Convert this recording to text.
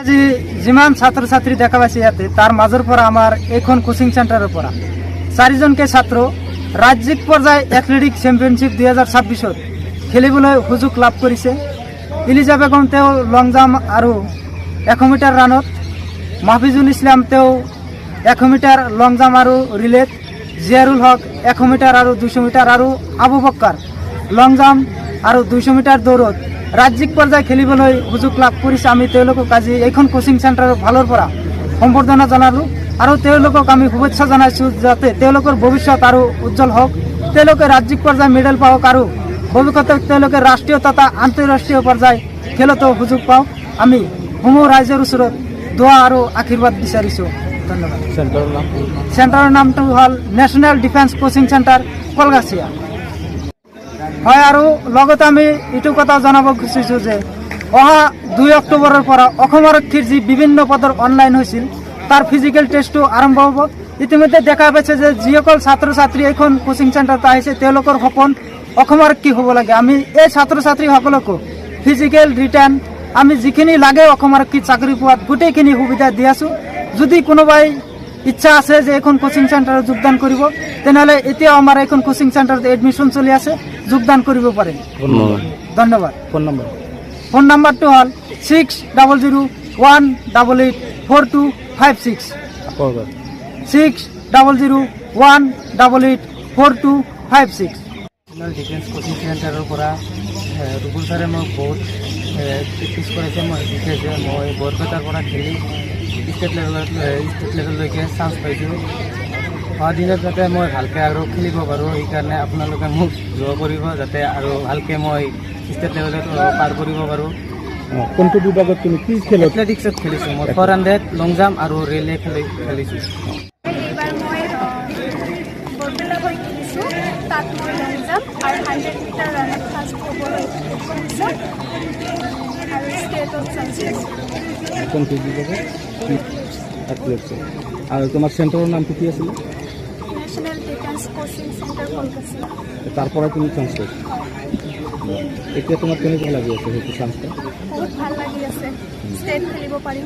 আজি যিমান ছাত্ৰ ছাত্ৰী দেখা পাইছে ইয়াতে, তাৰ মাজৰ পৰা আমাৰ এইখন কোচিং চেণ্টাৰৰ পৰা চাৰিজনকে ছাত্ৰ ৰাজ্যিক পৰ্যায় এথলেটিক চেম্পিয়নশ্বিপ 2026ত খেলিবলৈ সুযোগ লাভ কৰিছে। ইলিজা বেগম, তেওঁ লং জাম্প আৰু 100 মিটাৰ ৰাণত। মাহফিজুল ইছলাম, তেওঁ 100 মিটাৰ লং জাম্প আৰু ৰিলেত। জিয়াৰুল হক 100 মিটাৰ আৰু 200 মিটাৰ আৰু আবু বক্কাৰ লং জাম্প আৰু 200 মিটাৰ দৌৰত ৰাজ্যিক পৰ্যায় খেলিবলৈ সুযোগ লাভ কৰিছে। আমি তেওঁলোকক আজি এইখন কোচিং চেণ্টাৰৰ ফালৰ পৰা সম্বৰ্ধনা জনালোঁ আৰু তেওঁলোকক আমি শুভেচ্ছা জনাইছোঁ, যাতে তেওঁলোকৰ ভৱিষ্যত আৰু উজ্জ্বল হওক, তেওঁলোকে ৰাজ্যিক পৰ্যায় মেডেল পাওক আৰু ভৱিষ্যতে তেওঁলোকে ৰাষ্ট্ৰীয় তথা আন্তঃৰাষ্ট্ৰীয় পৰ্যায় খেলতো সুযোগ পাওক। আমি সমূহ ৰাইজৰ ওচৰত দোৱা আৰু আশীৰ্বাদ বিচাৰিছোঁ। ধন্যবাদ। চেণ্টাৰৰ নাম? চেণ্টাৰৰ নামটো হ'ল national defence coaching centre, Kalgachia হয়। আৰু লগতে আমি এইটো কথা জনাব খুজিছোঁ যে অহা 2 অক্টোবৰৰ পৰা অসম আৰক্ষীৰ যি বিভিন্ন পদৰ অনলাইন হৈছিল, তাৰ ফিজিকেল টেষ্টটো আৰম্ভ হ'ব। ইতিমধ্যে দেখা পাইছে যে যিসকল ছাত্ৰ ছাত্ৰী এইখন কোচিং চেণ্টাৰত আহিছে, তেওঁলোকৰ সপোন অসম আৰক্ষী হ'ব লাগে। আমি এই ছাত্ৰ ছাত্ৰীসকলকো ফিজিকেল, ৰিটেন, আমি যিখিনি লাগে অসম আৰক্ষী চাকৰি পোৱাত, গোটেইখিনি সুবিধা দি আছোঁ। যদি কোনোবাই ইচ্ছা আছে যে এইখন কোচিং চেণ্টাৰত যোগদান কৰিব, তেনেহ'লে এতিয়াও আমাৰ এইখন কোচিং চেণ্টাৰত এডমিশ্যন চলি আছে, যোগদান কৰিব পাৰে। ধন্যবাদ। Phone number? Phone নাম্বাৰটো হ'ল 6001884256। আকৌ এবাৰ। 6001884256। নেশ্যনেল ডিফেন্স কোচিং চেণ্টাৰৰ পৰা ৰুবুল ছাৰে মোক বহুত প্ৰেক্টিছ কৰাইছে, মই শিকাইছে। মই বৰপেটাৰ পৰা খেলি ষ্টেট লেভেললৈকে চান্স পাইছোঁ। অহা দিনত যাতে মই ভালকৈ আৰু খেলিব পাৰোঁ, সেইকাৰণে আপোনালোকে মোক দোৱা কৰিব, যাতে আৰু ভালকৈ মই ষ্টেট লেভেলত পাৰ কৰিব পাৰোঁ। কোনটো বিভাগত তুমি কি খেলত? এথলেটিক্সত খেলিছোঁ মই। 400, লং জাম্প আৰু ৰিলে খেলিছোঁ। এইবাৰ মই বৰপেটা হৈ খেলিছোঁ। তাত মই লং জাম্প আৰু 100 মিটাৰ ৰাণত ফাৰ্ষ্ট হ'বলৈ সক্ষম হৈছোঁ আৰু ষ্টেটত চান্স পাইছোঁ। কোনটো বিভাগত? এথলেটিক্সত। আৰু তোমাৰ চেণ্টাৰৰ নামটো কি আছিলে? National defence coaching centre, Kalkachia. তাৰ পৰাই তুমি চান্স পাইছা। এতিয়া তোমাৰ কেনেকুৱা লাগি আছে সেইটো চান্সটা? বহুত ভাল লাগি আছে, ষ্টেট খেলিব পাৰিম।